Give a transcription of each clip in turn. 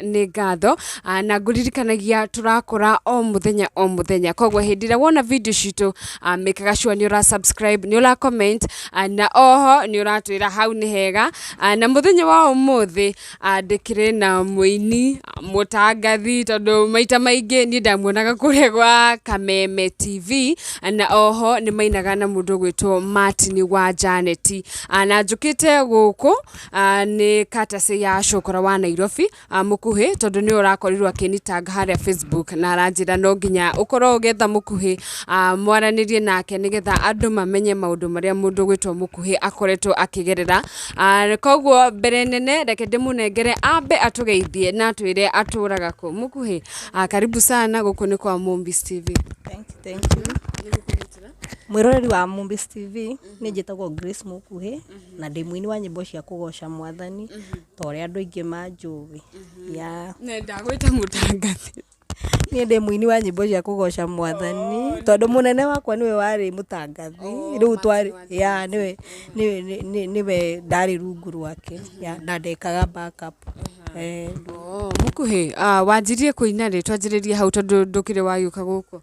Nĩ ngatho na ngũririkanagia tũrakũra o mũthenya o mũthenya, koguo hĩndĩ ĩrĩa wona video citũ, mĩkaga sure nĩ ũra subscribe, nĩ ũra comment, na oho nĩ ũratwĩra hau nĩ hega. Na mũthenya wa ũmũthĩ ndĩkĩrĩ na mũini mũtangathi, tondũ maita maingĩ niĩ ndamuonaga kũrĩa gwa Kameme TV, na oho nĩ mainaga na mũndũ ũgwĩtwo Martin wa Janet. Na njũkĩte gũkũ nĩ courtesy ya Cũkũra wa Nairobi Mũkuhĩ, tondũ nĩwe ũrakorirwo akĩnitag harĩa Facebook na aranjĩra no nginya ũkorwo ũgĩetha Mũkuhĩ mwaranĩrie nake nĩgetha andũ mamenye maũndũ marĩa mũndũ ũgwĩtwo Mũkuhĩ akoretwo akĩgerera. Koguo mbere nene reke ndĩmũnengere ambe atũgeithie na atwĩre atũraga kũ. Mũkuhĩ, karibu sana, gũkũ nĩ kwa Mombis TV. Thank you, thank you. Mwĩroreri wa Mombis TV, nĩ njĩtagwo Grace Mũkuhĩ na ndĩ mũini wa nyĩmbo cia kũgoca Mwathani ta ũrĩa andũ aingĩ manjũĩ. Yeah. Na ndagwĩta mũtangathi. Niĩ ndĩ mũini wa nyĩmbo cia kũgoca Mwathani tondũ mũnene wakwa nĩwe warĩ mũtangathi. Rĩu twarĩ, yeah, nĩwe nĩwe nĩwe ndarĩ rungu rwake, yeah, na ndekaga backup. Eh. Oh, Mũkuhĩ, wanjirie kũina rĩ? Twanjĩrĩrie hau tondũ ndũkĩrĩ wagĩũka gũkũ.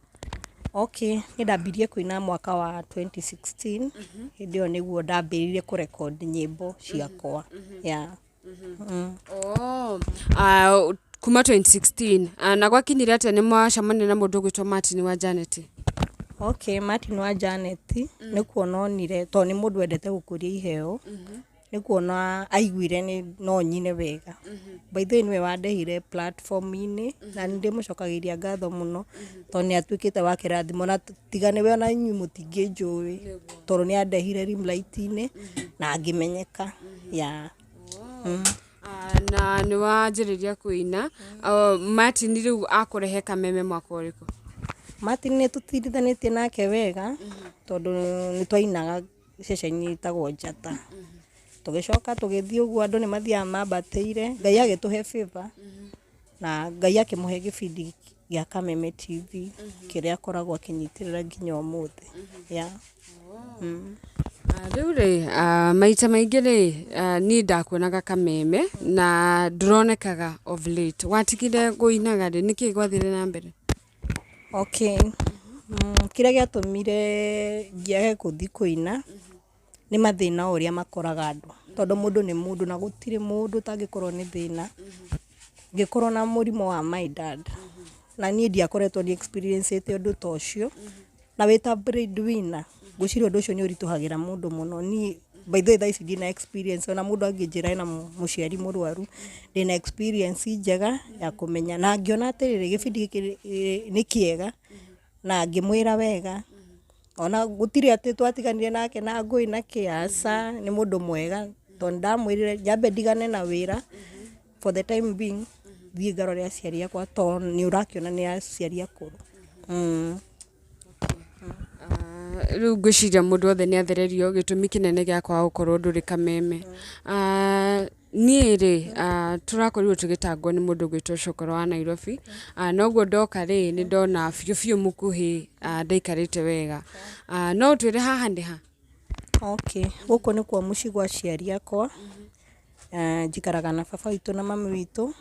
Okay, niĩ ndambirie kũina mwaka wa 2016, hĩndĩ ĩyo nĩguo ndambĩrĩirie kũ record nyĩmbo ciakwa. Yeah. Oh, kuma 2016, na gwakinyire atĩa nĩ mwacemania na mũndũ ũgwĩtwo Martin wa Janet? Okay, Martin wa Janet nĩ kuona onire, tondũ nĩ mũndũ wendete gũkũria iheo, nĩ kuona aiguire nĩ no nyine wega. By the way, nĩwe wandehire platform-inĩ na nĩ ndĩmũcokagĩria ngatho mũno tondũ nĩ atuĩkĩte wa kĩrathimo, na tiga nĩwe ona inyuĩ mũtingĩnjũĩ, tondũ nĩ andehire rimlight-inĩ na ngĩmenyeka. Yeah. Na nĩ wanjĩrĩria kũina, Martin rĩu akũrehe Kameme mwaka ũrĩkũ? Martin nĩ tũtindithanĩtie nake wega tondũ nĩ twainaga ceceni ĩtagwo Njata. Tũgĩcoka tũgĩthiĩ ũguo, andũ nĩ mathiaga mambatĩire, Ngai agĩtũhe favor na Ngai akĩmũhe gĩbindi gĩa Kameme TV kĩrĩa akoragwo akĩnyitĩrĩra nginya ũmũthĩ. Yeah. Rĩu rĩ, maita maingĩ rĩ, niĩ ndakuonaga Kameme na ndũronekaga of late. Watigire kũinaga rĩ, nĩkĩ gwathire na mbere? Okay. Kĩrĩa gĩatũmire njage gũthiĩ kũina nĩ mathĩna o ũrĩa makoraga andũ, tondũ mũndũ nĩ mũndũ na gũtirĩ mũndũ ũtangĩkorwo nĩ thĩna. Ngĩkorwo na mũrimũ wa my dad, na niĩ ndiakoretwo ndĩ experience ĩte ũndũ ta ũcio, na wĩ ta breadwinner, ngwĩciria ũndũ ũcio nĩ ũritũhagĩra mũndũ mũno. Niĩ by the way thaa ici ndina experience, ona mũndũ angĩnjĩra ena mũciari mũrwaru, ndĩna experience njega ya kũmenya, na ngĩona atĩrĩrĩ, gĩbindi gĩkĩ nĩ kĩega na ngĩmwĩra wega, ona gũtirĩ atĩ twatiganire nake na ngũĩ na kĩ, aca, nĩ mũndũ mwega, tondũ ndamwĩrire nyambe ndigane na wĩra for the time being, thiĩ ngarore aciari akwa tondũ nĩ ũrakĩona nĩ aciari akũrũ. Rĩu ngwĩciria mũndũ wothe nĩ athererio gĩtũmi kĩnene gĩa kwaga gũkorwo ndũrĩ Kameme. Niĩ rĩ, tũrakorirwo tũgĩtangwo nĩ mũndũ ũgwĩtwo Cũkũrũ wa Nairobi, noguo ndoka rĩ, nĩ ndona biũ biũ Mũkuhĩ ndaikarĩte wega. No ũtwĩre haha nĩ ha? Okay, gũkũ nĩkuo mũciĩ gwa aciari akwa. Njikaraga na baba witũ na mami witũ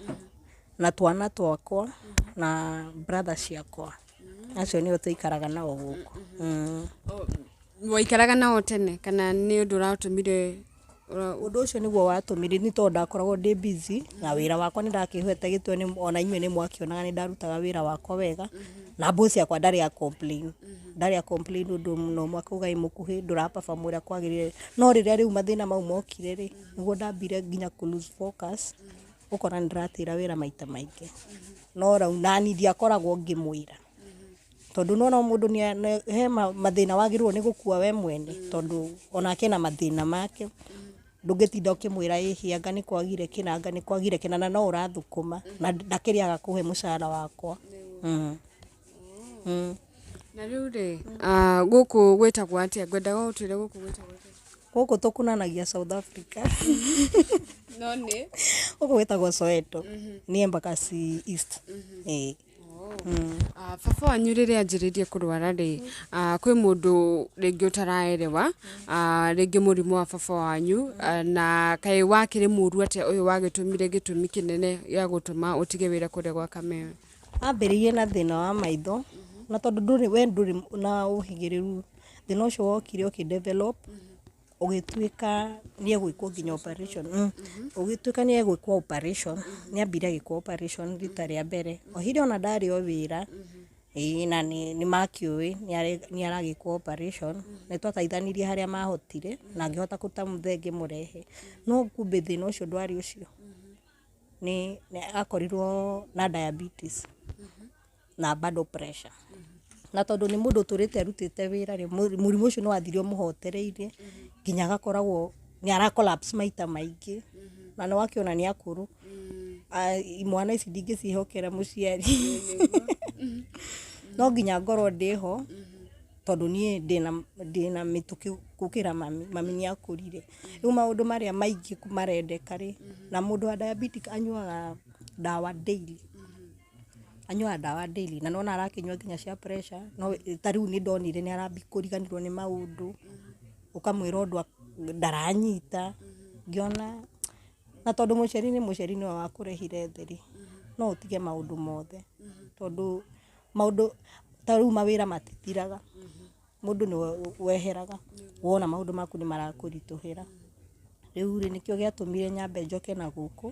na twana twakwa na brother ciakwa. Acio nĩo tũikaraga nao gũkũ. Waikaraga nao tene kana nĩ ũndũ ũratũmire? Ũndũ ũcio nĩguo watũmire, nĩ tondũ ndakoragwo ndĩ busy na wĩra wakwa, nĩ ndakĩhete gĩtĩo nĩ ona inyuĩ nĩ mwakĩonaga nĩ ndarutaga wĩra wakwa wega, na boss yakwa ndarĩ a complain, ndarĩ a complain ũndũ mũno ũmwe, akauga ĩ Mũkuhĩ ndũra perform ũrĩa kwagĩrĩire. No rĩrĩa rĩu mathĩna mau mokire rĩ, nĩguo ndambire nginya kũ lose focus, ũkona nĩ ndĩratĩra wĩra maita maingĩ. No rĩu nani ndiakoragwo ngĩmwĩra, tondũ nĩwona mũndũ he mathĩna wagĩrĩirwo nĩ gũkua we mwene, tondũ onake ena mathĩna make, ndũngĩtinda ũkĩmwĩra ĩhĩ anga nĩ kwagire kĩna, anga nĩ kwagire kĩna, na no ũrathũkũma na ndakĩrĩ aga kũhe mũcara wakwa. Na rĩu rĩ, gũkũ gwĩtagwo atĩa? Ngwendaga ũtwĩre gũkũ gwĩtagwo atĩa. Gũkũ tũkunanagia South Africa. No nĩ? Gũkũ gwĩtagwo Soweto, nĩ Embakasi East. Ĩĩ. Baba wanyu rĩrĩa anjĩrĩirie kũrwara rĩ, kwĩ mũndũ rĩngĩ ũtaraerewa, rĩngĩ mũrimũ wa baba wanyu, na kaĩ wakĩrĩ mũru atĩa ũyũ wagĩtũmire gĩtũmi kĩnene gĩa gũtũma ũtige wĩra kũrĩa gwa Kameme? Ambĩrĩirie na thĩna wa maitho, na tondũ ndũrĩ we ndũrĩ na ũhĩgĩrĩru, thĩna ũcio wokire ũkĩ develop, ũgĩtuĩka nĩ egwĩkwo nginya operation, ũgĩtuĩka nĩ egwĩkwo operation, nĩ ambire agĩkwo operation rita rĩa mbere, o hĩndĩ ona ndarĩ o wĩra, ĩĩ na nĩ makĩũĩ nĩ aragĩkwo operation, nĩ twateithanirie harĩa mahotire, na ngĩhota kũruta mũthee ngĩmũrehe, no kumbe thĩna ũcio ndwarĩ ũcio, nĩ akorirwo na diabetes na bado pressure, na tondũ nĩ mũndũ ũtũrĩte arutĩte wĩra rĩ, mũrimũ ũcio nĩ wathire ũmũhotereirie nginya agakoragwo nĩ ara collapse maita maingĩ, na nĩ wakĩona nĩ akũrũ, imwana ici ndingĩciĩhokera mũciari, no nginya ngorwo ndĩho, tondũ niĩ ndĩna mĩtũkĩ gũkĩra mami, mami nĩ akũrire. Rĩu maũndũ marĩa maingĩ marendeka rĩ, na mũndũ wa diabetic anyuaga ndawa daily, anyuaga ndawa daily, na nĩwona arakĩnyua nginya cia pressure, no ta rĩu nĩ ndonire nĩ arambia kũriganĩrwo nĩ maũndũ, ũkamwĩra ũndũ ndaranyita, ngĩona na tondũ mũciari nĩ mũciari nĩwe wakũrehire thĩ rĩ, no ũtige maũndũ mothe, tondũ maũndũ ta rĩu mawĩra matithiraga, mũndũ nĩwe weheraga, wona maũndũ maku nĩ marakũritũhĩra. Rĩu rĩ, nĩkĩo gĩatũmire nyambe njoke na gũkũ,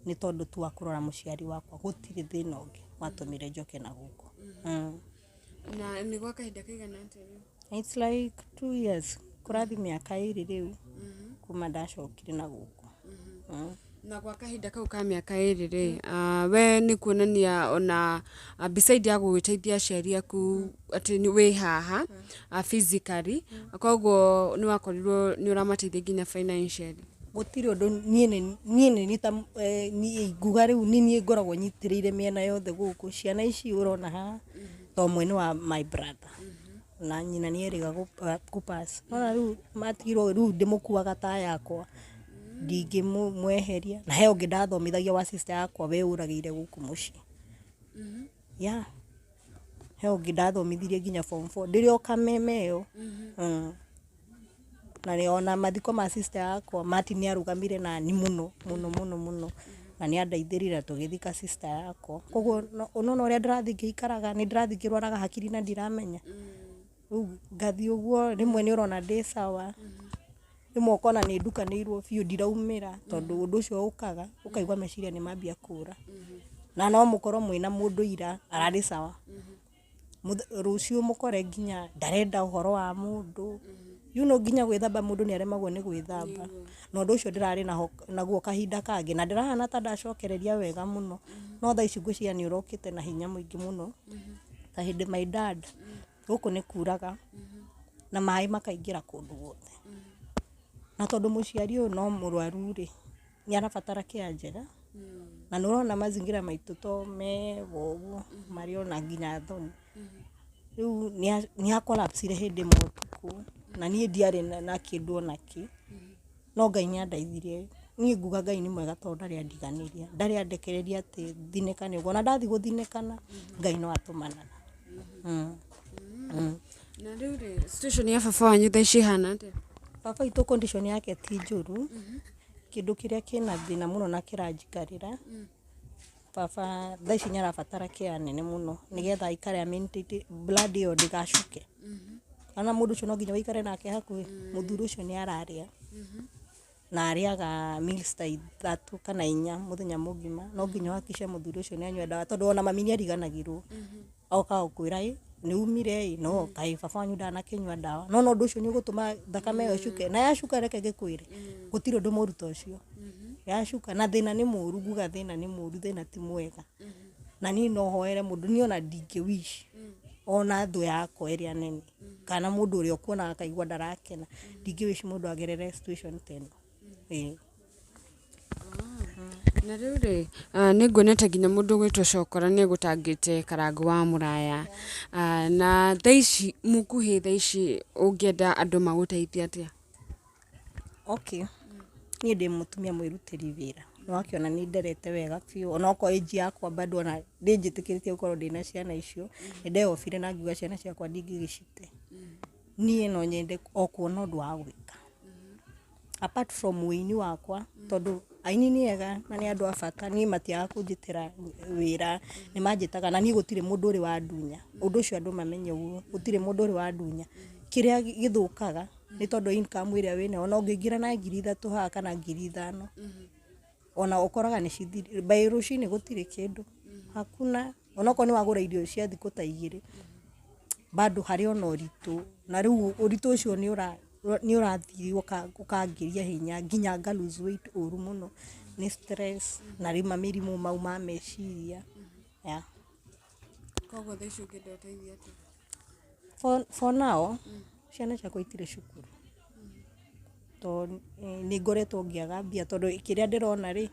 nĩ tondũ tu wa kũrora mũciari wakwa, gũtirĩ thĩna ũngĩ watũmire njoke na gũkũ. Na nĩ gwa kahinda kaigana atĩa rĩu? It's like 2 years, kũrathiĩ mĩaka 2 rĩu kuma ndacokire na gũkũ. Na gwa kahinda kau ka mĩaka 2 rĩ, we nĩ kuonania ona beside ya gũgĩteithia aciari aku atĩ nĩ wĩ haha physically, koguo nĩ wakorirwo nĩ ũramateithia nginya financially? Gũtirĩ ũndũ niĩ nĩ niĩ ta niĩ nguga rĩu nĩ niĩ ngoragwo nyitĩrĩire mĩena yothe gũkũ. Ciana ici ũrona haha, ta ũmwe nĩ wa my brother, na nyina nĩ erĩga gũ pass. Nĩwona rĩu matigirwo rĩu ndĩmũkuaga ta yakwa, ndingĩmweheria. Na he ũngĩ ndathomithagia wa sister yakwa weyũragĩire gũkũ mũciĩ. Yeah. He ũngĩ ndathomithirie nginya form 4 ndĩrĩ o Kameme ĩyo. Na nĩ ona mathiko ma sister yakwa, Martin nĩ arũgamire nani mũno mũno mũno mũno, na nĩ andeithĩrĩria tũgĩthika sister yakwa. Koguo nĩwona ũrĩa ndĩrathiĩ ngĩikaraga, nĩ ndĩrathiĩ ngĩrwaraga hakiri na ndiramenya. Rĩu ngathiĩ ũguo, rĩmwe nĩ ũrona ndĩ sawa, rĩmwe ũkona nĩ ndukanĩirwo biũ ndiraumĩra, tondũ ũndũ ũcio ũkaga, ũkaigua meciria nĩ mambia kũra. Na no mũkorwo mwĩna mũndũ ira ararĩ sawa, rũciũ mũkore nginya ndarenda ũhoro wa mũndũ. Nginya gwĩthamba mũndũ nĩ aremagwo nĩ gwĩthamba. Na ũndũ ũcio ndĩrarĩ naguo kahinda kangĩ, na ndĩrahana ta ndacokereria wega mũno. No thaa ici ngwĩciria nĩ ũrokĩte na hinya mũingĩ mũno. Ta hĩndĩ my dad, gũkũ nĩ kuraga, na maĩ makaingĩra kũndũ guothe. Na tondũ mũciari ũyũ no mũrwaru rĩ, nĩ arabatara care njega. Na nĩ ũrona mazingira maitũ to mega ũguo, marĩ ona nginya thoni. Rĩu nĩ a collapse ire hĩndĩ ĩmwe ũtukũ, na niĩ ndiarĩ na kĩndũ ona kĩ. No Ngai nĩ andeithirie. Niĩ nguga Ngai nĩ mwega tondũ ndarĩ andiganĩria, ndarĩ andekereria atĩ thinĩkane ũguo. Ona ndathiĩ gũthinĩkana, Ngai no atũmanaga. Na rĩu rĩ, situation ya baba wanyu thaa ici ĩhana atĩa? Baba witũ condition yake ti njũru. Kĩndũ kĩrĩa kĩna thĩna mũno na kĩranjikarĩra, baba thaa ici nĩ arabatara care nene mũno nĩgetha aikare a maintain blood ĩyo ndĩgacuke. Ona mũndũ ũcio no nginya ũikare nake hakuhĩ, mũthuri ũcio nĩ ararĩa. Na arĩaga meals ta 3 kana 4 mũthenya mũgima. No nginya ũhakikice mũthuri ũcio nĩ anyua ndawa tondũ ona mami nĩ ariganagĩrwo. Oka gũkwĩra ĩ, nĩ umire ĩ, no kaĩ baba wanyu ndanakĩnyua ndawa. No ũndũ ũcio nĩ ũgũtũma thakame ĩyo ĩcuke. Na yacuka reke ngĩkwĩre, gũtirĩ ũndũ mũru ta ũcio. Yacuka, na thĩna nĩ mũru, nguga thĩna nĩ mũru, thĩna ti mwega. Na niĩ no hoere mũndũ, niĩ ona ndingĩ wish ona thũ yakwa ĩrĩa nene, kana mũndũ ũrĩa ũkuona akaigua ndarakena, ndingĩ wish mũndũ agerere situation ta ĩno. Ĩĩ. Na rĩu rĩ, nĩ nguonete nginya mũndũ ũgwĩtwo Cokora nĩ egũtangĩte Karangũ wa Mũraya. Na thaa ici mũkuhĩ thaa ici ũngĩenda andũ magũteithie atĩa? Okay. Niĩ ndĩ mũtumia mwĩrutĩri wĩra. Nĩ wakĩona nĩ nderete wega biũ, onokorwo age yakwa bado ona ndĩnjĩtĩkĩrĩtie gũkorwo ndĩna ciana icio, nĩ ndeyobire na ngiuga ciana ciakwa ndingĩgĩcite. Niĩ no nyende o kuona ũndũ wa gwĩka apart from wĩini wakwa, tondũ aini nĩ ega na nĩ andũ a bata. Niĩ matiagaga kũnjĩtĩra wĩra, nĩ manjĩtaga, na niĩ gũtirĩ mũndũ ũrĩ wandunya ũndũ ũcio. Andũ mamenye ũguo, gũtirĩ mũndũ ũrĩ wandunya. Kĩrĩa gĩthũkaga nĩ tondũ income ĩrĩa wĩnayo, ona ũngĩingĩra na 3000 haha kana 5000, ona ũkoraga nĩ cithirire by rũcinĩ, gũtirĩ kĩndũ, hakuna. Onokorwo nĩ wagũra irio cia thikũ ta 2, bado harĩ ona ũritũ. Na rĩu ũritũ ũcio nĩ ũrathiĩ ũkangĩria hinya nginya nga lose weight ũru mũno nĩ stress na rĩu mĩrimũ mau ma meciria, yeah. Koguo thaa ici ũngĩenda ũteithio atĩa? For now ciana ciakwa itirĩ cukuru tondũ nĩ ngoretwo ngĩaga mbia, tondũ kĩrĩa ndĩrona rĩ,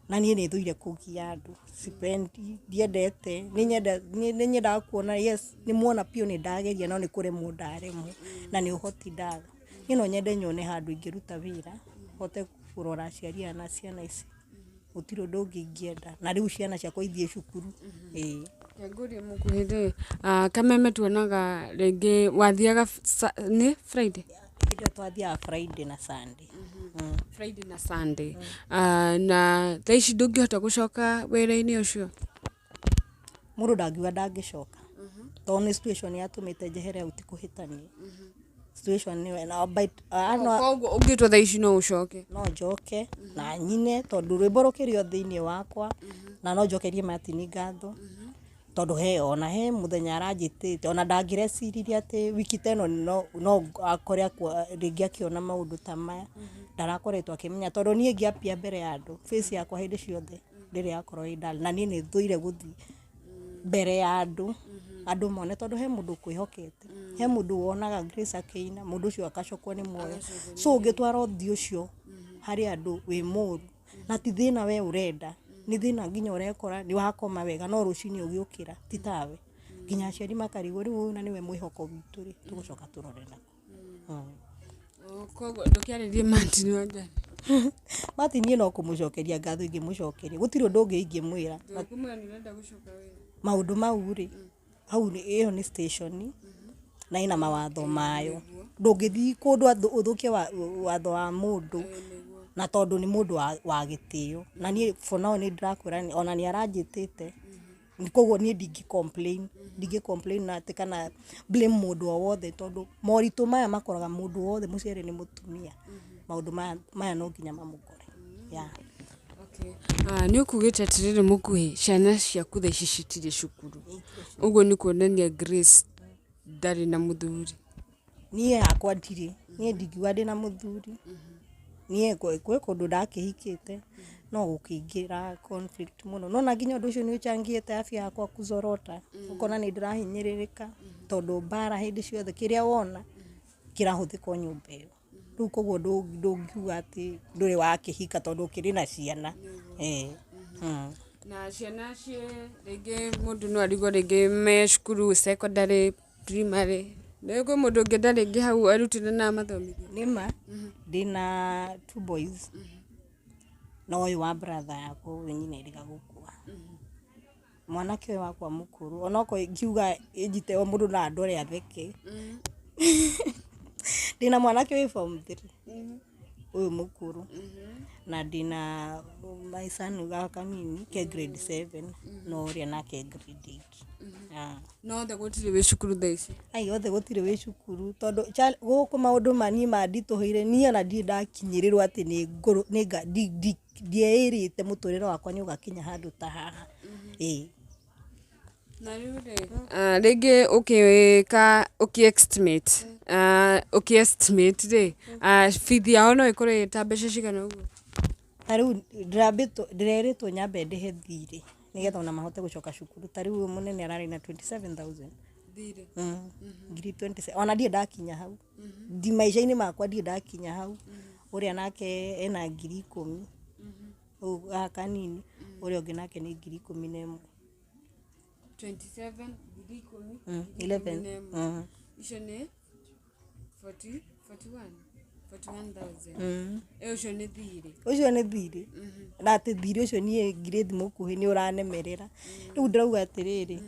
na niĩ nĩ thũire kũgia andũ, sipendi, ndiendete. Nĩ nyendaga kuona, yes, nĩ muona biũ nĩ ndageria, no nĩ kũremwo ndaremwo na nĩ ũhoti ndaga. Niĩ no nyende nyone handũ ingĩruta wĩra, hote kũrora aciari aya na ciana ici. Gũtirĩ ũndũ ũngĩ ingĩenda, na rĩu ciana ciakwa ithiĩ cukuru, ĩĩ. Ngũrie mũkuhĩ rĩ, kameme tuonaga rĩngĩ wathiaga nĩ Friday? Hĩndĩ ĩyo twathiaga Friday na Sunday. Friday na Sunday. Na thaa ici ndũngĩhota gũcoka wĩra-inĩ ũcio? Mũndũ ndangiuga ndangĩcoka, tondũ nĩ situation yatũmĩte njehere hau, ti kũhĩtania, situation nĩyo na but no. Koguo ũngĩtwo thaa ici no ũcoke? No njoke na nyine, tondũ rwĩmbo rũkĩrĩ o thĩinĩ wakwa, na no njokerie Martin ngatho, tondũ he ona he mũthenya aranjĩtĩte, ona ndangĩreciririe atĩ wiki ta ĩno no akore rĩngĩ akĩona maũndũ ta maya. Ndarakoretwo akĩmenya, tondũ niĩ ngĩapia mbere ya andũ, face yakwa hĩndĩ ciothe ndĩrĩ yakorwo ĩ dull, na niĩ nĩ thũire gũthiĩ mbere ya andũ, andũ mone, tondũ he mũndũ ũkwĩhokete, he mũndũ wonaga Grace akĩina, mũndũ ũcio agacokwo nĩ muoyo. So ũngĩtwara ũthiũ ũcio harĩ andũ wĩ mũru, na ti thĩna we ũrenda, nĩ thĩna nginya ũrekora nĩ wakoma wega, no rũcinĩ ũgĩũkĩra ti tawe, nginya aciari makarigwo, rĩu ũyũ na nĩwe mwĩhoko witũ rĩ, tũgũcoka tũrore nako. Koguo ndũkĩarĩrie Martin Wanjala. Martin, niĩ no kũmũcokeria ngatho ingĩmũcokeria, gũtirĩ ũndũ ũngĩ ingĩmwĩra. Ndũkũmwĩra nĩ ũrenda gũcoka wĩra? Maũndũ mau rĩ, hau ĩyo nĩ station na ĩna mawatho mayo. Ndũngĩthiĩ kũndũ ũthũkie watho wa mũndũ, na tondũ nĩ mũndũ wa gĩtĩo. Na niĩ for now nĩ ndĩrakwĩra ona nĩ aranjĩtĩte, koguo niĩ ndingĩ complain na atĩ kana blame mũndũ o wothe, tondũ moritũ maya makoraga mũndũ wothe mũciari nĩ mũtumia. Maũndũ maya no nginya mamũkore, yeah. Nĩ ũkugĩte atĩrĩrĩ mũkuhĩ, ciana ciaku thaa ici citirĩ cukuru, ũguo nĩ kuonania Grace ndarĩ na mũthuri? Niĩ hakwa ndirĩ, niĩ ndingiuga ndĩna mũthuri. Niĩ kwĩ kũndũ ndakĩhikĩte, no gũkĩingĩra conflict mũno, nona nginya ũndũ ũcio nĩ ũchangiĩte afya yakwa kũzorota, ũkona nĩ ndĩrahinyĩrĩrĩka, tondũ mbara hĩndĩ ciothe, kĩrĩa wona kĩrahũthĩka o nyũmba ĩyo. Rĩu koguo ndũngiuga atĩ ndũrĩ wakĩhika, tondũ ũkĩrĩ na ciana, ĩĩ. Na ciana ciĩ rĩngĩ, mũndũ no arigwo rĩngĩ me cukuru secondary, primary, nĩ kwĩ mũndũ ũngĩenda rĩngĩ hau arutĩre na amathomithie? Nĩma ndĩna two boys, na ũyũ wa brother yakwa, ũyũ nyina erĩga gũkua. Mwanake ũyũ wakwa mũkũrũ, onokorwo ngiuga ĩnjite o mũndũ no andore atheke. Ndĩna mwanake wĩ form 3, ũyũ mũkũrũ, na ndĩna my son gaka kanini ke grade 7, na ũrĩa nake grade 8. Ah. No othe gũtirĩ wĩ cukuru thaa ici? Ai, othe gũtirĩ wĩ cukuru, tondũ gũkũ maũndũ ma niĩ manditũhĩire. Niĩ ona ndirĩ ndakinyĩrĩrwo atĩ nĩ ngũrũ nĩ nga ndieĩrĩte mũtũrĩre wakwa nĩ ũgakinya handũ ta haha, ĩĩ. Na rĩu rĩ, rĩngĩ ũkĩka ũkĩ estimate rĩ, bithi yao no ĩkorwo ĩ ta mbeca cigana ũguo? Ta rĩu ndĩrerĩtwo nyambe ndĩhe thirĩ nĩgetha ona mahote gũcoka cukuru. Ta rĩu ũyũ mũnene ararĩ na 27,000. Thirĩ? Ngiri 27. Ona ndirĩ ndakinya hau ndi maica-inĩ makwa, ndirĩ ndakinya hau. Ũrĩa nake ena 10,000, ũyũ gaka kanini. Ũrĩa ũngĩ nake nĩ 11,000. 27, 10,000. 11. 11. Icio nĩ 40, 41. 41,000. Ũcio nĩ thirĩ? Ũcio nĩ thirĩ, na atĩ thirĩ ũcio niĩ Grace Mũkuhĩ nĩ ũranemerera. Rĩu ndĩrauga atĩrĩrĩ,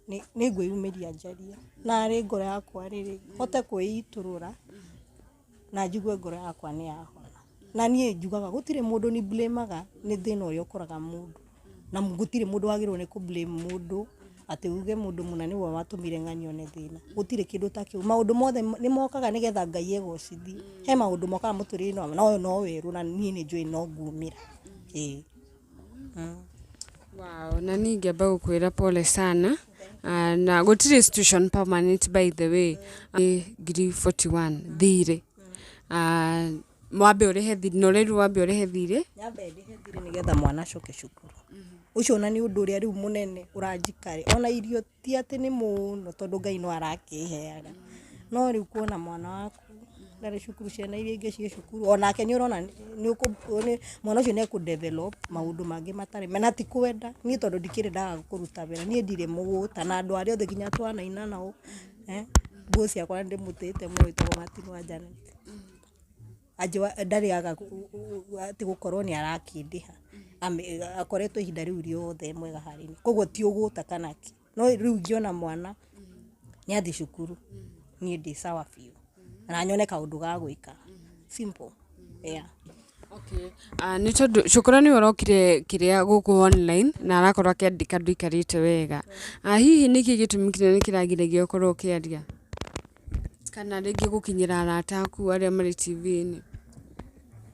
nĩ ngwĩyumĩria njarie narĩ ngoro yakwa rĩrĩ hote kwĩitũrũra na njigue ngoro yakwa nĩ yahona. Na niĩ njugaga gũtirĩ mũndũ ni blame-aga nĩ thĩna ũrĩa ũkoraga mũndũ, na gũtirĩ mũndũ wagĩrĩirwo nĩ kũ blame mũndũ atĩ uge mũndũ mũna nĩwe watũmire ng'ani one thĩna. Gũtirĩ kĩndũ ta kĩu. Maũndũ mothe nĩ mokaga nĩgetha Ngai egocithie. He maũndũ mokaga mũtũrĩre-inĩ na ũyũ no werũ, na niĩ nĩ njũĩ no ngumĩra. Ĩĩ. Wow, na niĩ ingĩamba gũkwĩra pole sana. Na gũtirĩ situation permanent, by the way. 41,000 thirĩ. Wambe ũrĩhe thirĩ, na ũrerirwo wambe ũrĩhe thirĩ. Nyambe ndĩhe thirĩ nĩgetha mwana acoke cukuru. Ũcio ona nĩ ũndũ ũrĩa rĩu mũnene ũranjika. Ona irio ti atĩ nĩ mũno, tondũ Ngai no arakĩheaga, no rĩu kuona mwana waku ndarĩ cukuru, ciana iria ingĩ ciĩ cukuru, onake nĩ ũrona mwana ũcio nĩ ekũ develop maũndũ mangĩ matarĩ na ti kwenda niĩ, tondũ ndikĩrĩ ndaga kũruta wĩra. Niĩ ndirĩ mũgũta na andũ arĩa othe nginya twanaina nao, nguo ciakwa ndĩmũtĩĩte mũno, wĩtagwo Martin wa Janet. Anjĩwa ndarĩ aga atĩ gũkorwo nĩ arakĩndĩha. Akoretwo ihinda rĩu rĩothe mwega harĩ niĩ, koguo ti ũgũta kana kĩ, no rĩu ingĩona mwana nĩ athiĩ cukuru, niĩ ndĩ sawa biũ na nyone kaũndũ ga gwĩka, simple, yeah. Okay. Nĩ tondũ Cukura nĩwe ũrokire kĩrĩa gũkũ online na arakorwo akĩandĩka ndũikarĩte wega. Hihi nĩkĩ gĩtũmi kĩnene kĩragiragia ũkorwo ũkĩaria kana rĩngĩ gũkinyĩra arata aku arĩa marĩ TV-inĩ?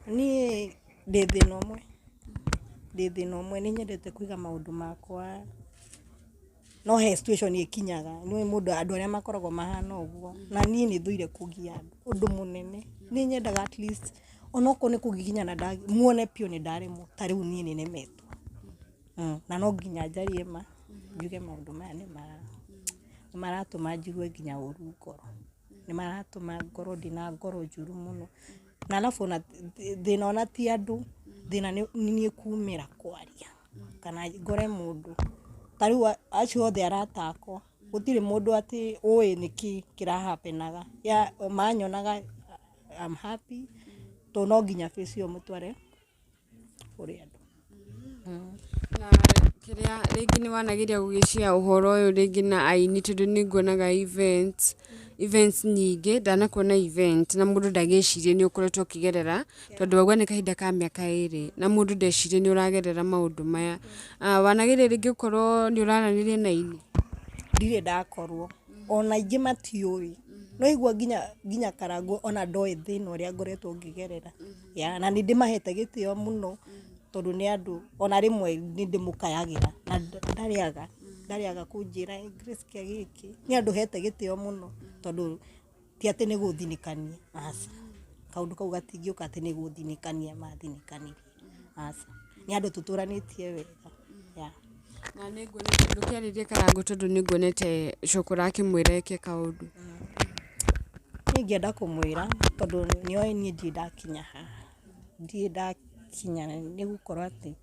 Niĩ ndĩ thĩna ũmwe, ndĩ thĩna ũmwe, nĩ nyendete kũiga maũndũ makwa, no he situation ĩkinyaga nĩ mũndũ andũ arĩa makoragwo mahana ũguo, na niĩ nĩ thũire kũgia andũ. Ũndũ mũnene nĩ nyendaga at least onokorwo nĩ kũgiginyana muone biũ nĩ ndaremwo. Ta rĩu niĩ nĩ nemetwo, na no nginya njarie ma njuge maũndũ maya nĩ maratũma njigue nginya ũru ngoro, nĩ maratũma ngorwo ndĩna ngoro njũru mũno. Na alafu ona thĩna ona ti andũ, thĩna nĩ niĩ kumĩra kwaria kana ngore mũndũ. Ta rĩu acio othe arata akwa, gũtirĩ mũndũ atĩ ũĩ nĩkĩ kĩrahapenaga. Ya manyonaga I'm happy, tondũ no nginya face ĩyo mũtware kũrĩ andũ. Na kĩrĩa rĩngĩ nĩ wanageria gũgĩcia ũhoro ũyũ rĩngĩ na aini, tondũ nĩ nguonaga events nyingĩ, ndanakuona event na mũndũ ndagĩcirie nĩ ũkoretwo ũkĩgerera, tondũ wauga nĩ kahinda ka mĩaka 2 na mũndũ ndecirie nĩ ũragerera maũndũ maya. Wanageria rĩngĩ gũkorwo nĩ ũraranĩria na aini? Ndirĩ ndakorwo, ona aingĩ matiũĩ. No igua nginya Karangũ ona ndoĩ thĩna ũrĩa ngoretwo ngĩgerera. Ya, na nĩ ndĩmahete gĩtĩo mũno, tondũ nĩ andũ ona rĩmwe nĩ ndĩmũkayagĩra na ndarĩaga kũnjĩra, "Grace, kĩa gĩkĩ." Nĩ andũ hete gĩtĩo mũno, tondũ ti atĩ nĩ gũthinĩkania, aca, kaũndũ kau gatingĩũka atĩ nĩ gũthinĩkania mathinĩkanirie, aca, nĩ andũ tũtũranĩtie wega, yeah. Na nĩ nguonete, ndũkĩarĩrie Karangũ, tondũ nĩ nguonete Cũkũra akĩmwĩra eke kaũndũ. Niĩ ingĩenda kũmwĩra, tondũ nĩoĩ niĩ ndirĩ ndakinya haha, ndirĩ ndakinya nĩ gũkorwo atĩ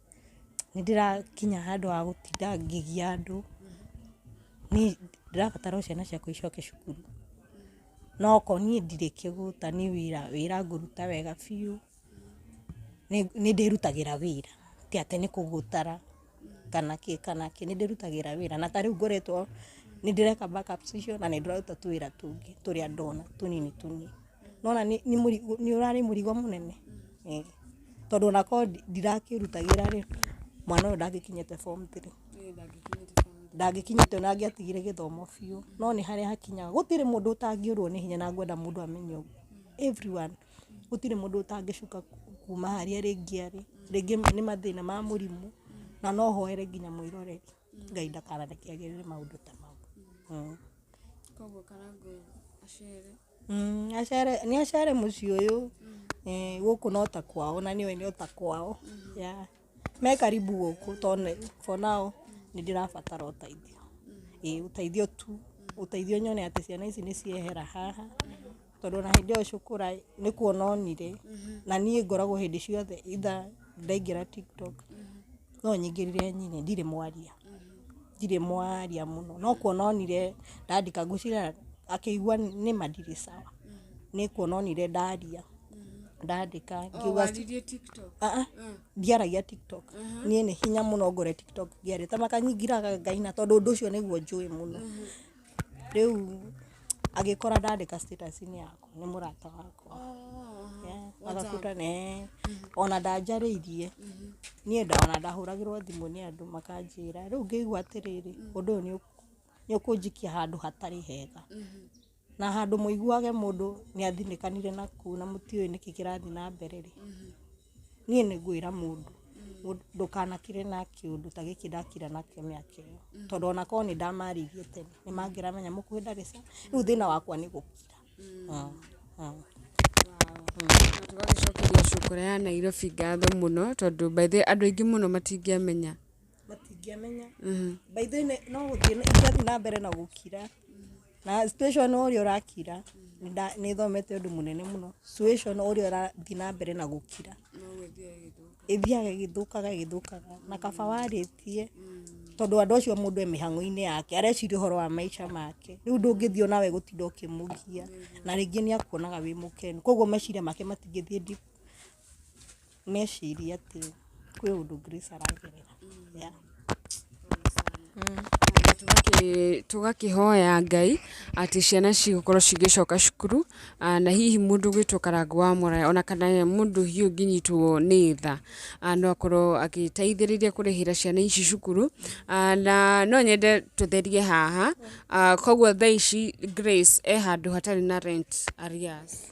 nĩ ndĩrakinya handũ ha gũtinda ngĩgia andũ. Niĩ ndĩrabatara o ciana ciakwa icoke cukuru. No okorwo niĩ ndirĩ kĩgũta, niĩ wĩra ngũruta wega biũ, nĩ ndĩrutagĩra wĩra, ti atĩ nĩ kũgũtara kana kĩ kana kĩ, nĩ ndĩrutagĩra wĩra. Na ta rĩu ngoretwo nĩ ndĩreka backups icio, na nĩ ndĩraruta tũwĩra tũngĩ tũrĩa ndona tũnini tũnini. Nona nĩ ũrarĩ mũrigo mũnene. Ĩĩ. Tondũ onakorwo ndirakĩrutagĩra rĩ, mwana ũyũ ndangĩkinyĩte form 3, ndangĩkinyĩte, ona angĩatigire gĩthomo biũ. No nĩ harĩa hakinyaga gũtirĩ mũndũ ũtangĩũrwo nĩ hinya, na ngwenda mũndũ amenye ũguo, everyone, gũtirĩ mũndũ ũtangĩcuka kuma harĩa rĩngĩ arĩ, rĩngĩ nĩ mathĩna ma mũrimũ, na no hoere nginya mwĩroreri Ngai ndakanareke agerere maũndũ ta mau. Koguo Karangũ acere. Acere, nĩ acere mũciĩ ũyũ. Gũkũ no ta kwao, na nĩoĩ no ta kwao, yeah. Me karibu gũkũ, tondũ for now nĩ ndĩrabatara ũteithio. Ĩĩ, ũteithio tu, ũteithio nyone atĩ ciana ici nĩ ciehera haha, tondũ ona hĩndĩ ĩyo Cũkũra nĩ kuona onire, na niĩ ngoragwo hĩndĩ ciothe either ndaingĩra TikTok, no nyingĩrire nyine, ndirĩ mwaria, ndirĩ mwaria mũno, no kuona onire ndandĩka, ngwĩciria akĩigua nĩma ndirĩ sawa, nĩ kuona onire ndaria. Ndandĩka Oh, ngiuga waririe TikTok. Ah, ah, ndiaragia TikTok. Niĩ nĩ hinya mũno ngore TikTok ngĩaria ta makanyingiraga ngaina tondũ ũndũ ũcio nĩguo njũĩ mũno. Rĩu agĩkora ndandĩka status-inĩ yakwa nĩ mũrata wakwa. Yeah, agakuta ne ona ndanjarĩirie niĩ ona ndahũragĩrwo thimũ nĩ andũ makanjĩra rĩu ngĩigua atĩrĩrĩ ũndũ ũyũ nĩ ũkũnjikia handũ hatarĩ hega na handũ mũiguage mũndũ nĩ athinĩkanire naku na mũtiũĩ nĩkĩ kĩrathiĩ na mbere rĩ, niĩ nĩ ngwĩra mũndũ ndũkanakire na kĩũndũ ta gĩkĩ ndakira nakĩo mĩaka ĩyo, tondũ ona korwo nĩ ndamarĩirie tene nĩ mangĩramenya mũkuhĩ ndarĩ sawa. Rĩu thĩna wakwa nĩ gũkira. Na tũgagĩcokeria cũkũra ya Nairobi ngatho mũno tondũ by the way andũ aingĩ mũno matingĩamenya. Matingĩamenya. By the way no gũthiĩ ingĩathiĩ na mbere na gũkira na situation ũrĩa ũrakira nĩ thomete ũndũ mũnene mũno. Situation ũrĩa ũrathiĩ na mbere na gũkira ĩthiaga ĩgĩthũkaga ĩgĩthũkaga na kaba warĩtie tondũ andũ acio mũndũ e mĩhang'o-inĩ yake areciria ũhoro wa maica make. Rĩu ndũngĩthiĩ onawe gũtinda ũkĩmũgia na rĩngĩ nĩ akuonaga wĩ mũkenu koguo meciria make matingĩthiĩ deep mecirie atĩ kwĩ ũndũ Grace aragerera. Yeah. Tũgakĩhoya Ngai atĩ ciana cigũkorwo cigĩcoka cukuru na hihi mũndũ ũgwĩtwo Karangũ wa Mũraya ona kana mũndũ hihi ũngĩnyitwo nĩ tha no akorwo agĩteithĩrĩria kũrĩhĩra ciana ici cukuru. Na no nyende tũtherie haha, koguo thaa ici Grace e handũ hatarĩ na rent arrears.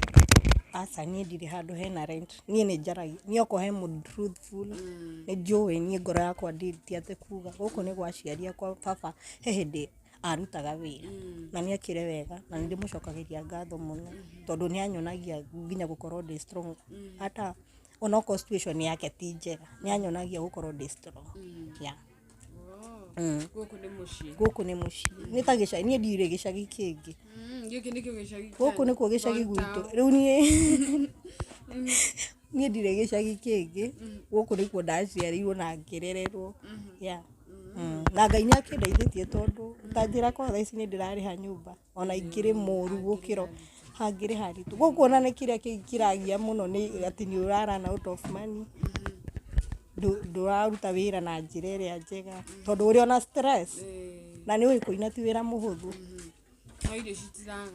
Aca niĩ ndirĩ handũ hena rent. Niĩ nĩ njaragia niĩ okorwo he mũndũ truthful nĩ njũĩ niĩ ngoro yakwa ti atĩ kuga gũkũ nĩ gwa aciari akwa baba he hĩndĩ arutaga wĩra na nĩ ekire wega na nĩ ndĩmũcokagĩria ngatho mũno tondũ nĩ anyonagia nginya gũkorwo ndĩ strong hata onokorwo situation yake ti njega nĩ anyonagia gũkorwo ndĩ strong. Yeah. Gũkũ nĩ mũciĩ. Gũkũ nĩ mũciĩ nĩ ta gĩcagi niĩ ndirĩ gĩcagi kĩngĩ. Gĩkĩ nĩkĩo gĩcagi. Gũkũ nĩkuo gĩcagi gwitũ rĩu niĩ niĩ ndirĩ gĩcagi kĩngĩ gũkũ nĩkuo ndaciarĩirwo na ngĩrererwo. Yeah. Na Ngai nĩ akĩndeithĩtie tondũ ta njĩra kwa thaa ici nĩ ndĩrarĩha nyũmba ona ingĩrĩ mũru gũkĩra hangĩrĩ haritũ. Gũkũ ona nĩ kĩrĩa kĩragia mũno nĩ atĩ nĩ ũra run out of money ndũraruta wĩra na njĩra ĩrĩa njega tondũ ũrĩ ona stress na nĩ ũĩ kũina ti wĩra mũhũthũ. No irio citiraga.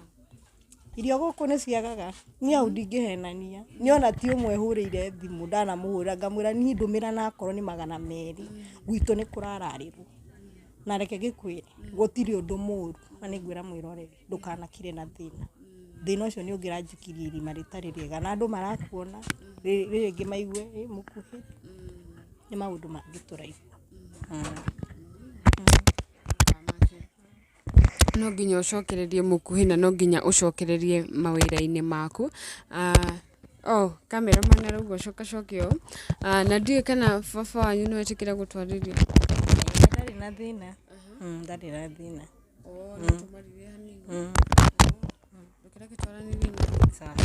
Irio gũkũ nĩ ciagaga niĩ hau ndingĩhenania niĩ ona ti ũmwe hũrĩire thimũ ndanamũhũrĩra ngamwĩra niĩ ndũmĩra nakorwo nĩ 200 gwitũ nĩ kũrararĩrwo. Na reke ngĩkwĩre gũtirĩ ũndũ mũru na nĩ ngwĩra mwĩroreri ndũkanakire na thĩna. Thĩna ũcio nĩ ũngĩranjikirie irima rĩtarĩ rĩega na andũ marakuona rĩngĩ maigue ĩ mũkuhĩ nĩ maũndũ mangĩ tũraigua. No nginya ũcokererie mũkuhĩ na no nginya ũcokererie mawĩra-inĩ maku. Oh, cameraman arauga ũcoka coke ũũ. Na ndiũĩ kana baba wanyu nĩ wetĩkĩra gũtwarĩria. Ndarĩ na thĩna. Ndarĩ na thĩna. Oh, no tũmaririe hanini. Reke twaranĩrie nake. Sawa.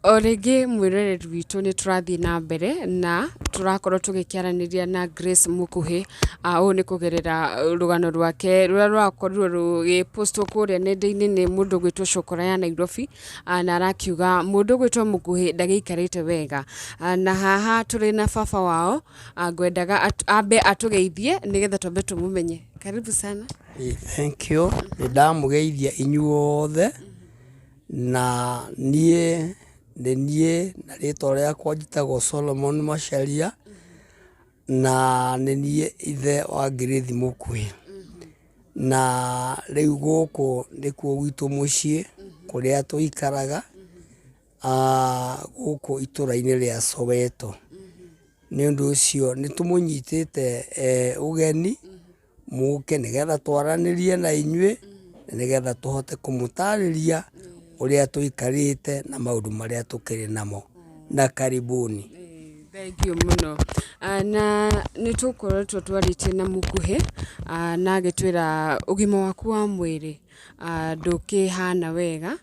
O rĩngĩ mwĩroreri witũ nĩ tũrathiĩ na mbere na tũrakorwo tũgĩkĩaranĩria na Grace Mũkuhĩ. Ũũ nĩ kũgerera rũgano rwake rũrĩa rũrakorirwo rũgĩpostwo kũrĩa nenda-inĩ nĩ mũndũ ũgwĩtwo Cũkũra ya Nairobi, na arakiuga mũndũ ũgwĩtwo Mũkuhĩ ndagĩikarĩte wega. Na haha tũrĩ na baba wao, ngwendaga ambe atũgeithie nĩgetha twambe tũmũmenye. Karibu sana. Thank you. Nĩ ndamũgeithia inyuothe na niĩ nĩ niĩ na rĩtwa rĩakwa njĩtagwo Solomon Macharia na nĩ niĩ ithe wa Grace Mũkuhĩ. Na rĩu gũkũ nĩkuo gwitũ mũciĩ kũrĩa tũikaraga gũkũ itũra-inĩ rĩa Soweto. Nĩ ũndũ ũcio nĩ tũmũnyitĩte ũgeni mũke nĩgetha twaranĩrie na inyuĩ na nĩgetha tũhote kũmũtarĩria ũrĩa tũikarĩte na maũndũ marĩa tũkĩrĩ namo. Na karibuni. Thank you mũno. Na nĩ tũkoretwo twarĩtie na Mũkuhĩ na agĩtwĩra ũgima waku wa mwĩrĩ ndũkĩhana wega.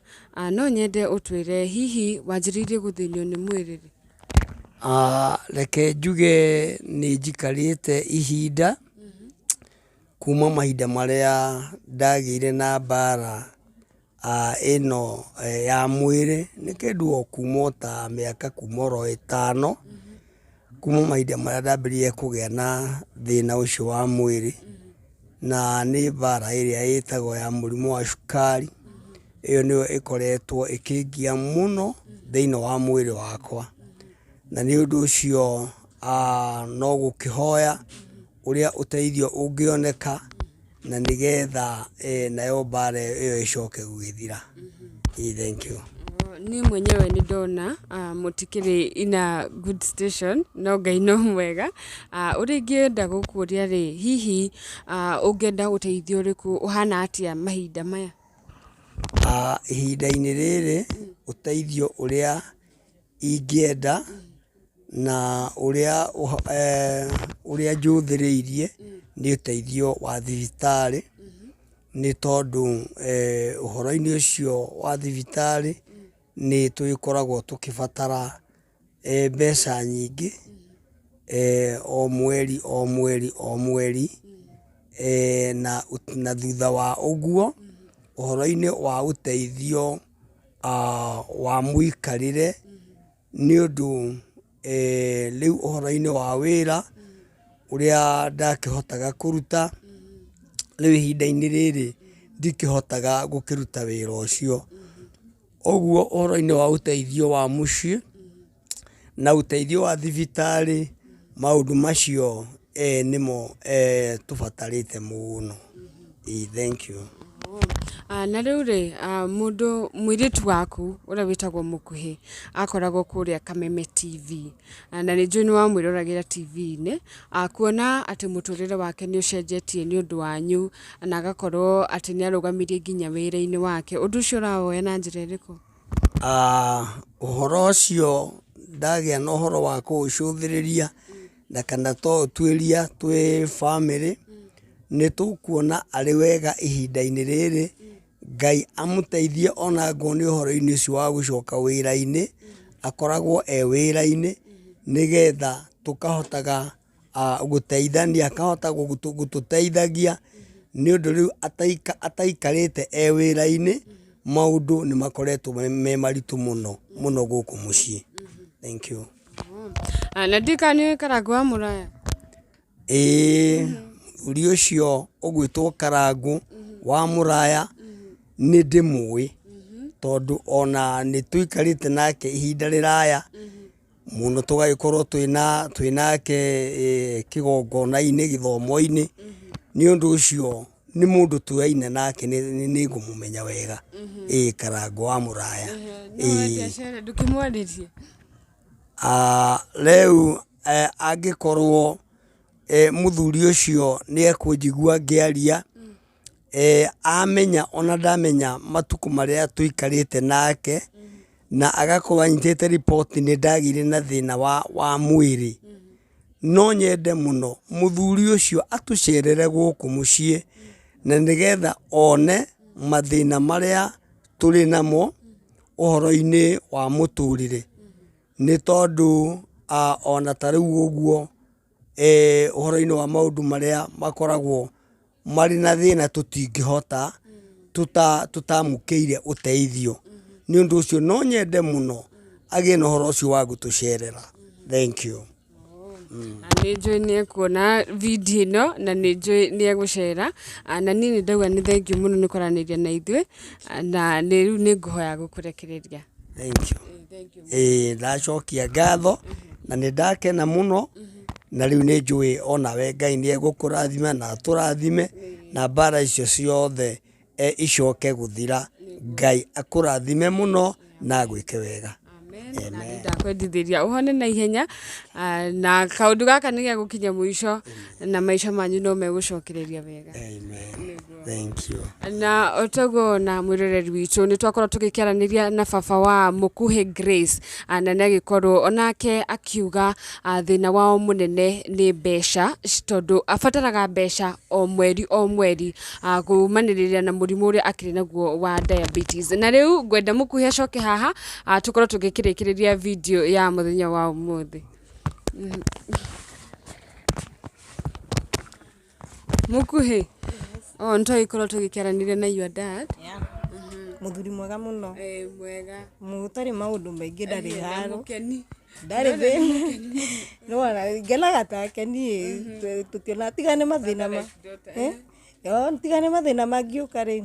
No nyende ũtwĩre hihi wanjĩrĩirie gũthĩnio nĩ mwĩrĩ rĩ? Reke njuge nĩ njikarĩte ihinda kuma mahinda marĩa ndagĩire na mbara ĩno ya mwĩrĩ nĩ kĩndũ o kuma o ta mĩaka kuma oro ĩtano, kuma mahinda marĩa ndambĩrĩirie kũgĩa na thĩna ũcio wa mwĩrĩ, na nĩ mbara ĩrĩa ĩtagwo ya mũrimũ wa cukari, ĩyo nĩyo ĩkoretwo ĩkĩngia mũno thĩinĩ wa mwĩrĩ wakwa. Na nĩ ũndũ ũcio no gũkĩhoya ũrĩa ũteithio ũngĩoneka na nĩgetha nayo mbara ĩyo ĩcoke gũgĩthira. Thank you. Niĩ mwenyewe nĩ ndona mũtikĩrĩ in a good station, no Ngai no mwega. Ũrĩa ingĩenda gũkũria rĩ, hihi ũngĩenda ũteithio ũrĩkũ, ũhana atĩa mahinda maya? Ihinda-inĩ rĩrĩ ũteithio ũrĩa ingĩenda na ũrĩa ũrĩa njũthĩrĩirie nĩ ũteithio wa thibitarĩ, nĩ tondũ ũhoro-inĩ ũcio wa thibitarĩ nĩ tũgĩkoragwo tũkĩbatara mbeca nyingĩ o mweri o mweri o mweri, na thutha wa ũguo ũhoro-inĩ wa ũteithio wa mũikarĩre, nĩ ũndũ rĩu ũhoro-inĩ wa wĩra ũrĩa ndakĩhotaga kũruta, rĩu ihinda-inĩ rĩrĩ ndikĩhotaga gũkĩruta wĩra ũcio. Ũguo ũhoro-inĩ wa ũteithio wa mũciĩ na ũteithio wa thibitarĩ, maũndũ macio nĩmo tũbatarĩte mũno. Thank you. Na rĩu rĩ, mũndũ mũirĩtu waku ũrĩa wĩtagwo Mũkuhĩ akoragwo kũrĩa Kameme TV, na nĩ njũĩ nĩ wamwĩroragĩra TV-inĩ, kuona atĩ mũtũrĩre wake nĩ ũcenjetie nĩ ũndũ wanyu na agakorwo atĩ nĩ arũgamirie nginya wĩra-inĩ wake, ũndũ ũcio ũrawoya na njĩra ĩrĩkũ? Ũhoro ũcio ndagĩa na ũhoro wa kũũcũthĩrĩria na kana twaũtuĩria twĩ bamĩrĩ, nĩ tũkuona arĩ wega ihinda-inĩ rĩrĩ, Ngai amũteithie ona ngorwo nĩ ũhoro-inĩ ũcio wa gũcoka wĩra-inĩ, akoragwo e wĩra-inĩ, nĩgetha tũkahotaga gũteithania, akahota gũtũteithagia, nĩ ũndũ rĩu ataikarĩte e wĩra-inĩ, maũndũ nĩ makoretwo me maritũ mũno mũno gũkũ mũciĩ. Thank you. Na ndiũĩ kana nĩ ũĩ Karangũ wa Mũraya? Ĩĩ, mũthuri ũcio ũgwĩtwo Karangũ wa Mũraya nĩ ndĩmũĩ, tondũ ona nĩ tũikarĩte nake ihinda rĩraya mũno, tũgagĩkorwo twĩnake kĩgongona-inĩ, gĩthomo-inĩ, nĩ ũndũ ũcio nĩ mũndũ tũyaine nake, nĩ ngũmũmenya wega. Ĩĩ, Karangũ wa Mũraya. Ĩĩ. Ndũkĩmwarĩrie? Rĩu angĩkorwo mũthuri ũcio nĩ ekũnjigua ngĩaria, amenya ona ndamenya matukũ marĩa tũikarĩte nake, na agakorwo anyitĩte riboti nĩ ndagĩire na thĩna wa mwĩrĩ, no nyende mũno mũthuri ũcio atũcerere gũkũ mũciĩ, na nĩgetha one mathĩna marĩa tũrĩ namo ũhoro-inĩ wa mũtũrĩre. Nĩ tondũ ona ta rĩu ũguo ũhoro-inĩ wa maũndũ marĩa makoragwo marĩ na thĩna tũtingĩhota tũtamũkĩire ũteithio. Nĩ ũndũ ũcio no nyende mũno agĩe na ũhoro ũcio wa gũtũcerera. Thank you. Na nĩ njũĩ nĩ ekuona video ĩno na nĩ njũĩ nĩ egũcera, na niĩ nĩ ndauga nĩ thengiũ mũno nĩ kwaranĩria na ithuĩ, na rĩu nĩ ngũhoya gũkũrekereria. Thank you. Ĩĩ, ndacokia ngatho na nĩ ndakena mũno, na rĩu nĩ njũĩ onawe Ngai nĩ egũkũrathima na atũrathime na mbara icio ciothe icoke gũthira. Ngai akũrathime mũno na agwĩke wega. Amen. Na nĩ ndakwendithĩria ũhone na ihenya, na kaũndũ gaka nĩ gegũkinya mũico na maica manyu no megũcokereria wega. Amen. Thank you. Na otoguo na mwĩroreri witũ nĩ twakorwo tũgĩkĩaranĩria na baba wa Mũkuhĩ Grace, na nĩ agĩkorwo onake akiuga thĩna wao mũnene nĩ mbeca, tondũ abataraga mbeca o mweri o mweri kumanĩrĩria na mũrimũ ũrĩa akĩrĩ naguo wa diabetes. Na rĩu ngwenda Mũkuhĩ acoke haha, tũkorwo tũgĩkĩrĩkĩrĩria video ya mũthenya wa ũmũthĩ. Mũkuhĩ, oh, nĩ twagĩkorwo tũgĩkĩaranĩria na your dad. Mũthuri mwega mũno. Mwega. Mũtarĩ maũndũ maingĩ, ndarĩ Na haro. mũkeni. Ndarĩ thĩna. Nĩwona ngenaga take niĩ, tũtiona tiga nĩ mathĩna ma yo, tiga nĩ mathĩna mangĩũka rĩ,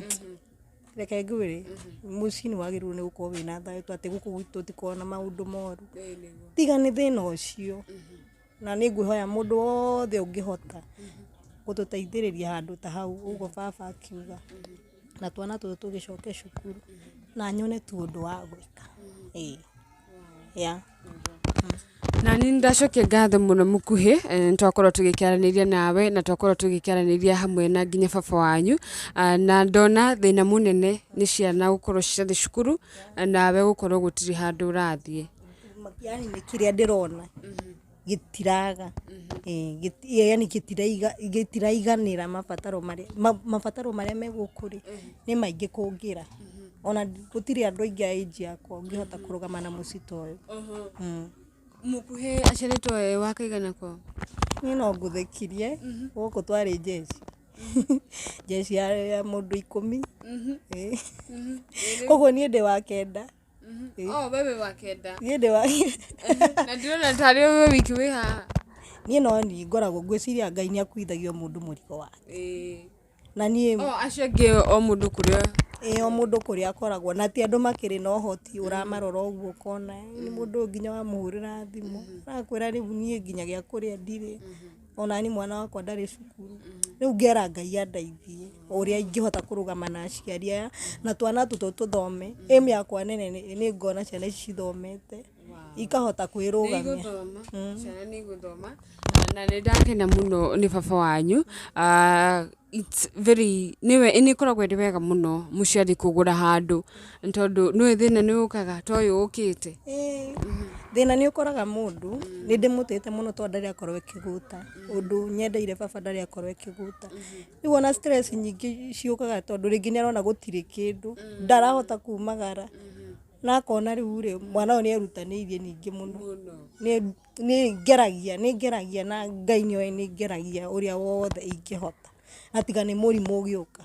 reke ngwĩre, mũciĩ nĩ wagĩrĩirwo nĩ gũkorwo wĩna thayũ, tu atĩ gũkũ gwitũ tũtikoragwo na maũndũ moru, tiga nĩ thĩna ũcio. Na nĩ ngwĩhoya mũndũ wothe ũngĩhota gũtũteithĩrĩria handũ ta hau ũguo baba akiuga, na twana tũtũ tũgĩcoke cukuru na nyone tu ũndũ wa gwĩka. Ĩĩ, yeah. Na nĩ ndacokia ngatho mũno mũkuhĩ, nĩ twakorwo tũgĩkĩaranĩria nawe na twakorwo tũgĩkĩaranĩria hamwe na nginya baba wanyu. Na ndona thĩna mũnene nĩ ciana gũkorwo citathiĩ cukuru, nawe gũkorwo gũtirĩ handũ ũrathiĩ. Yani nĩ kĩrĩa ndĩrona gĩtiraga. Yani gĩtiraiganĩra mabataro marĩa mabataro marĩa me gũkũ rĩ, nĩ maingĩ kũngĩra. Ona gũtirĩ andũ aingĩ a age yakwa ũngĩhota kũrũgama na mũciĩ ta ũyũ. Mũkuhĩ aciarĩtwo e wa kaigana kwao? Niĩ no ngũthekirie, gũkũ twarĩ jeshi, jeshi ya mũndũ 10. Ĩĩ. Koguo niĩ ndĩ wa kenda. Oh, wewe wa kenda. Niĩ ndĩ wa Na ndĩrona tarĩ we wiki wĩ haha. Niĩ no niĩ ngoragwo ngwĩciria Ngai nĩ akuithagio mũndũ mũrigo wake. Na niĩ Oh, acio angĩ o mũndũ kũrĩa. Ĩ, o mũndũ kũrĩa akoragwo, na ti andũ makĩrĩ na ũhoti ũramarora ũguo ũkona nĩ mũndũ ũyũ nginya wamũhũrĩra thimũ arakwĩra rĩu niĩ nginya gĩa kũrĩa ndirĩ, ona ni mwana wakwa ndarĩ cukuru. Rĩu ngera Ngai andeithie ũrĩa ingĩhota kũrũgama na aciari aya na twana tũtũ tũthome. Aim yakwa nene nĩ ngona ciana ici cithomete, ikahota kwĩrũgamia. Igũthoma, ciana nĩ igũthoma. Na nĩ ndakena mũno nĩ baba wanyu. It's very nĩwe nĩ ĩkoragwo ĩrĩ wega mũno mũciari kũgũra handũ, nĩ tondũ nĩũĩ thĩna nĩ ũkaga ta ũyũ ũkĩte. Ĩĩ, thĩna nĩ ũkoraga mũndũ. Nĩ ndĩmũtĩĩte mũno tondũ ndarĩ akorwo ĩkĩgũta ũndũ nyendeire baba, ndarĩ akorwo ĩkĩgũta. Rĩu ona stress nyingĩ ciũkaga tondũ rĩngĩ nĩ arona gũtirĩ kĩndũ, ndarahota kumagara, na akona rĩu rĩ, mwana ũyũ nĩ erutanĩirie ningĩ mũno. Nĩ ngeragia na Ngai nĩoĩ nĩ ngeragia ũrĩa wothe ingĩhota, na tiga nĩ mũrimũ ũgĩũka,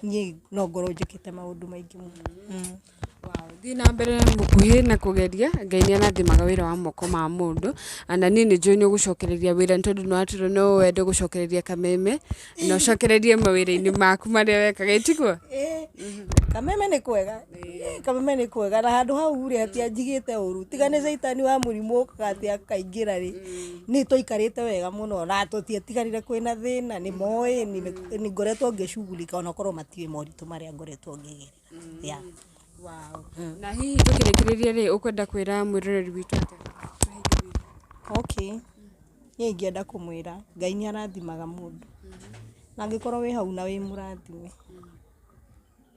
niĩ no ngorwo njĩkĩte maũndũ maingĩ mũno. Wow. Thiĩ na mbere mũkuhĩ na kũgeria, Ngai nĩ arathimaga wĩra wa moko ma mũndũ, na niĩ nĩ njũĩ nĩ ũgũcokereria wĩra, nĩ tondũ nĩ watwĩra no wende gũcokereria kameme na ũcokererie mawĩra-inĩ maku marĩa wekaga, ĩtiguo? Ĩĩ, kameme nĩ kwega. Ĩĩ, kameme nĩ kwega, na handũ hau rĩ, hatianjigĩte ũru, tiga nĩ caitani wa mũrimũ ũkaga atĩ akaingĩra rĩ, nĩ twaikarĩte wega mũno na tũtiatigarire kwĩna thĩna. Nĩ moĩ nĩ ngoretwo ngĩcugurika, onakorwo matiũĩ moritũ marĩa ngoretwo ngĩgerera, yeah. Wow. Na hihi tũkĩrĩkĩrĩria rĩ, ũkwenda kwĩra mwĩroreri witũ atĩa? Okay, niĩ ingĩenda kũmwĩra Ngai nĩ arathimaga mũndũ, na angĩkorwo wĩ hau na wĩ mũrathime,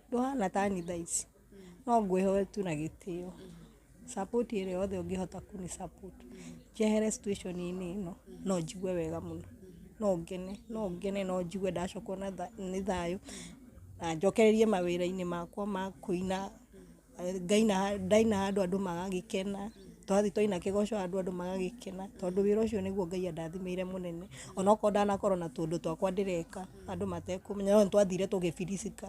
ndũhana tani thaa ici, no ngwĩhoe tu na gĩtĩo support ĩrĩa yothe ũngĩhota kũni support njehere situation-inĩ ĩno, no njigue wega mũno, no ngene, no ngene, no njigue ndacokwo na nĩ thayũ na njokererie mawĩra-inĩ makwa ma kũina. Ngaina, ndaina handũ andũ magagĩkena, twathiĩ twaina kĩgoco handũ andũ magagĩkena, tondũ wĩra ũcio nĩguo Ngai andathimĩire mũnene. Onokorwo ndanakorwo na tũndũ twakwa ndĩreka andũ matekũmenya, no nĩtwathire tũgĩbiricika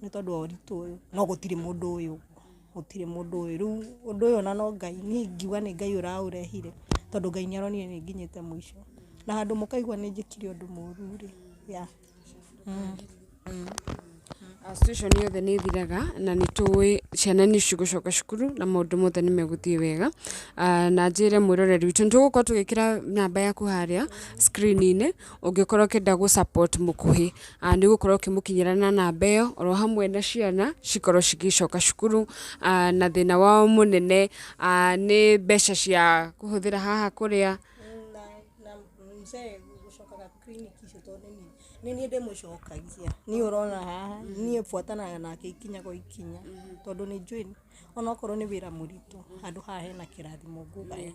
nĩ tondũ wa ũritũ ũyũ, no gũtirĩ mũndũ ũyũ ũguo, gũtirĩ mũndũ ũyũ. Rĩu ũndũ ũyũ ona no Ngai, niĩ ingiuga nĩ Ngai ũraũrehire, tondũ Ngai nĩ aronire nĩ nginyĩte mũico na handũ mũkaigua nĩ njĩkire ũndũ mũru rĩ, yeah. Situation yothe nĩ ĩthiraga, na nĩ tũĩ ciana nĩ cigũcoka cukuru na maũndũ mothe nĩ megũthiĩ wega. Na njĩre mwĩroreri witũ nĩ tũgũkorwo tũgĩkĩra namba yaku harĩa screen-inĩ, ũngĩkorwo ũkĩenda gũ support mũkuhĩ, nĩ ũgũkorwo ũkĩmũkinyĩra na namba ĩyo oro hamwe na ciana cikorwo cigĩcoka cukuru. Na thĩna wao mũnene nĩ mbeca cia kũhũthĩra haha kũrĩa. Na mzee gũcokaga clinic icio, tondũ nĩ niĩ ndĩmũcokagia, niĩ ũrona haha niĩ buatanaga nake ikinya kwa ikinya, tondũ nĩ njũĩ onokorwo nĩ wĩra mũritũ, handũ haha hena kĩrathimo ngũgaya.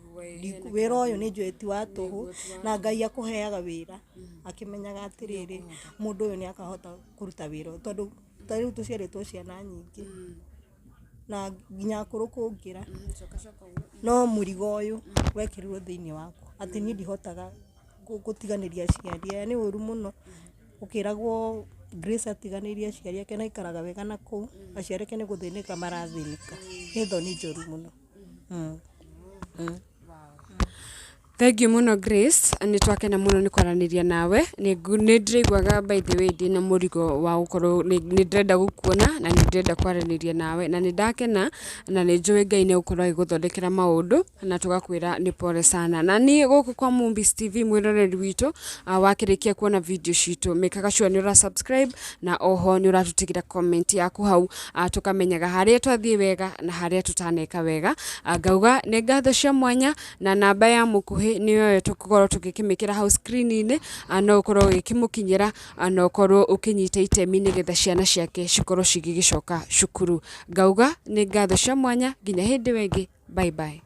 Wĩra ũyũ nĩ njũĩ ti wa tũhũ, na Ngai akũheaga wĩra akĩmenyaga atĩrĩrĩ, mũndũ ũyũ nĩ akahota kũruta wĩra ũyũ, tondũ ta rĩu tũciarĩtwo ciana nyingĩ na nginya akũrũ kũngĩra, no mũrigo ũyũ wekĩrirwo thĩinĩ wakwa atĩ niĩ ndihotaga gũtiganĩria aciari aya, nĩ ũru mũno ũkĩragwo. Grace atiganĩirie aciari ake na aikaraga wega na kũu, aciari ake nĩ gũthĩnĩka marathĩnĩka. Nĩ thoni njũru mũno. Thengiũ mũno Grace, nĩ twakena mũno nĩ kwaranĩria nawe. Nĩ ndĩraiguaga by the way ndĩna mũrigo wa gũkorwo nĩ ndĩrenda gũkuona na nĩ ndĩrenda kwaranĩria nawe, na nĩ ndakena na nĩ njũĩ Ngai nĩ egũkorwo agĩgũthondekera maũndũ na tũgakwĩra nĩ pole sana. Na niĩ gũkũ kwa Mumbis TV mwĩroreri witũ, wakĩrĩkia kuona video citũ, mĩkaga sure nĩ ũra subscribe na oho nĩ ũratũtigĩra comment yaku hau, tũkamenyaga harĩa twathiĩ wega na harĩa tũtaneka wega. Ngauga nĩ ngatho cia mwanya na namba ya mũkuhĩ nĩyo ĩyo tũgũkorwo tũgĩkĩmĩkĩra hau screen-inĩ, no ũkorwo ũgĩkĩmũkinyĩra na ũkorwo ũkĩnyita itemi nĩgetha ciana ciake cikorwo cigĩgĩcoka cukuru. Ngauga nĩ ngatho cia mwanya nginya hĩndĩ ĩyo ĩngĩ, bye bye.